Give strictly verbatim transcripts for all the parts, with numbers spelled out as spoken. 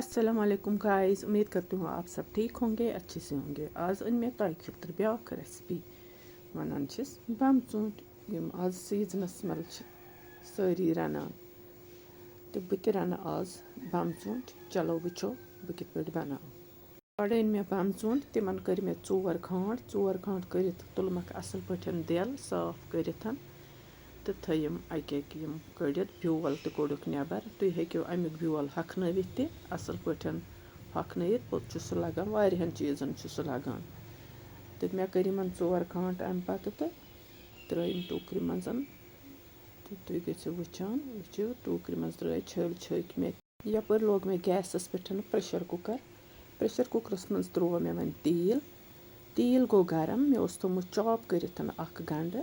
السلام علیکم گائز، امید کرتی ہوں آپ سب ٹھیک ہوں گے، اچھے سے ہوں گے۔ آز أنۍ مےٚ تۄہہِ خٲطرٕ بیٛاکھ ریسپی، وَنان چھِس بَم ژوٗنٛٹھۍ، یِم آز سیٖزنَس منٛز چھِ سٲری رَنان، تہٕ بہٕ تہِ رَنہٕ آز بَم ژوٗنٛٹھۍ۔ چلو وٕچھو بہٕ کِتھ پٲٹھۍ بَناوٕ۔ گۄڈٕ أنۍ مےٚ بَم ژوٗنٛٹھۍ، تِمَن کٔرۍ مےٚ ژور کھانٛٹ، ژور کھانٛٹ کٔرِتھ تُلمَکھ اَصٕل پٲٹھۍ دٮ۪ل صاف کٔرِتھ۔ تہٕ تھٲیِم اَکہِ اَکہِ یِم کٔڑِتھ، بیول تہِ کوٚڑُکھ نٮ۪بر۔ تُہۍ ہیٚکِو اَمیُک بیول ہۄکھنٲوِتھ تہِ، اَصٕل پٲٹھۍ ہۄکھنٲوِتھ، پوٚت چھُ سُہ لَگان، واریاہَن چیٖزَن چھُ سُہ لَگان۔ تہٕ مےٚ کٔرۍ یِمَن ژور کھانٛٹ اَمہِ پَتہٕ تہٕ ترٛٲے یِم ٹوٗکرِ منٛز۔ تہٕ تُہۍ گٔژھِو وٕچھان، وٕچھِو ٹوٗکرِ منٛز ترٛٲے، چھٔلۍ چھٔکۍ مےٚ۔ یَپٲرۍ لوگ مےٚ گیسَس پٮ۪ٹھ pressure cooker۔ Pressure cookerَس منٛز ترٛوو مےٚ وۄنۍ تیٖل۔ تیٖل گوٚو گرم، مےٚ اوس تھوٚمُت chop کٔرِتھ اَکھ گَنٛڈٕ۔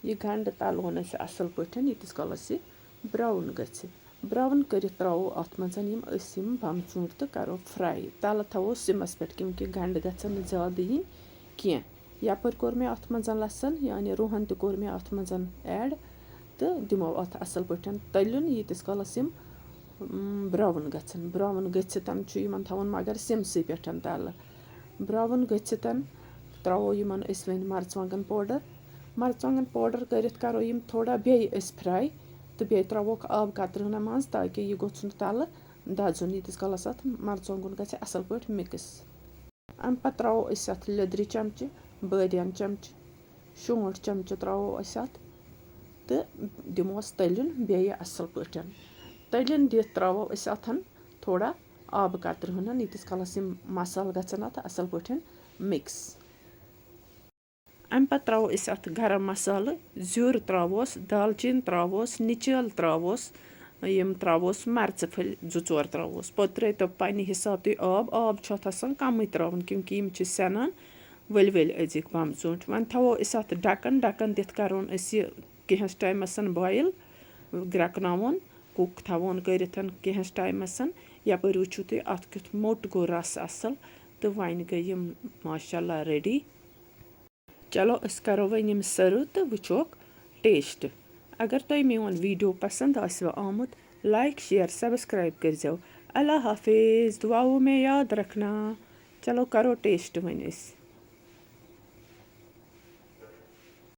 یہِ گَنٛڈٕ تَلون أسۍ اَصٕل پٲٹھۍ، ییٖتِس کالَس یہِ brown گژھِ۔ Brown کٔرِتھ ترٛاوو اَتھ منٛز یِم أسۍ یِم بَم ژوٗنٛٹھۍ تہٕ کَرو fry۔ تَلہٕ تھاوو سِمَس پٮ۪ٹھ، کیونکہ گَنٛڈٕ گژھن نہٕ زیادٕ یِنۍ کینٛہہ۔ یَپٲرۍ کوٚر مےٚ اَتھ منٛز لَسَن، یعنی رُہَن تہِ کوٚر مےٚ اَتھ منٛز add، تہٕ دِمو اَتھ اَصٕل پٲٹھۍ تٔلیُن، ییٖتِس کالَس یِم، م، brown گژھن۔ Brown گٔژھِتھ چھُ یِمَن تھاوُن مگر سِمسٕے پٮ۪ٹھ تَلہٕ۔ Brown گٔژھِتھ ترٛاوو یِمَن أسۍ وۄنۍ مرژٕوانٛگَن powder۔ مرژٕوانٛگَن powder کٔرِتھ کَرو یِم تھوڑا بیٚیہِ أسۍ fry، تہٕ بیٚیہِ ترٛاووکھ آب قطرٕ ہنا منٛز، تاکہِ یہِ گوٚژھ نہٕ تَلہٕ دَزُن، ییٖتِس کالَس اَتھ مرژٕوانٛگُن گژھِ اَصٕل پٲٹھۍ mix۔ اَمہِ پَتہٕ ترٛاوو أسۍ اَتھ لیٚدرِ چمچہٕ، بٲدیان چمچہٕ، شونٛٹھ چمچہٕ ترٛاوو أسۍ اَتھ تہٕ دِموس تٔلیُن بیٚیہِ اَصٕل پٲٹھۍ۔ تٔلیُن دِتھ ترٛاوو أسۍ اَتھ تھوڑا آبہٕ قطرٕ ہٕنَن، ییٖتِس کالَس یِم مصالہٕ گژھن اَتھ اَصٕل پٲٹھۍ mix۔ اَمہِ پَتہٕ ترٛاوو أسۍ اَتھ گرم مصالہٕ، زیُر ترٛاووس، دالچیٖن ترٛاووس، نِچَل ترٛاووس، یِم ترٛاووس، مرژٕ پھٔلۍ زٕ ژور ترٛاووس۔ پَتہٕ ترٛٲیتو پننہِ حساب تُہۍ آب۔ آب چھُ اَتھ آسان کمٕے ترٛاوُن، کیونکہ یِم چھِ سٮ۪نان ؤلۍ ؤلۍ أزِکۍ بَم ژوٗنٛٹھۍ۔ وۄنۍ تھاوو أسۍ اَتھ ڈَکَن، ڈَکَن دِتھ کَرون أسۍ یہِ کینٛہَس ٹایمَس boil، گرٛٮ۪کناوون، cook تھاوون کٔرِتھ کینٛہَس ٹایمَس۔ یَپٲرۍ وٕچھِو تُہۍ اَتھ کیُتھ موٚٹ گوٚو رَس اَصٕل، تہٕ وۄنۍ گٔے یِم ماشاء اللہ ready۔ چلو، أسۍ کَرو وۄنۍ یِم serve تہٕ وٕچھوکھ taste۔ اگر تۄہہِ میون video پسنٛد آسِوٕ آمُت، like، share، subscribe کٔرۍزیو۔ اللہ حافظ، دُعاوو میں یاد رکھنا۔ چلو، کَرو taste وۄنۍ أسۍ۔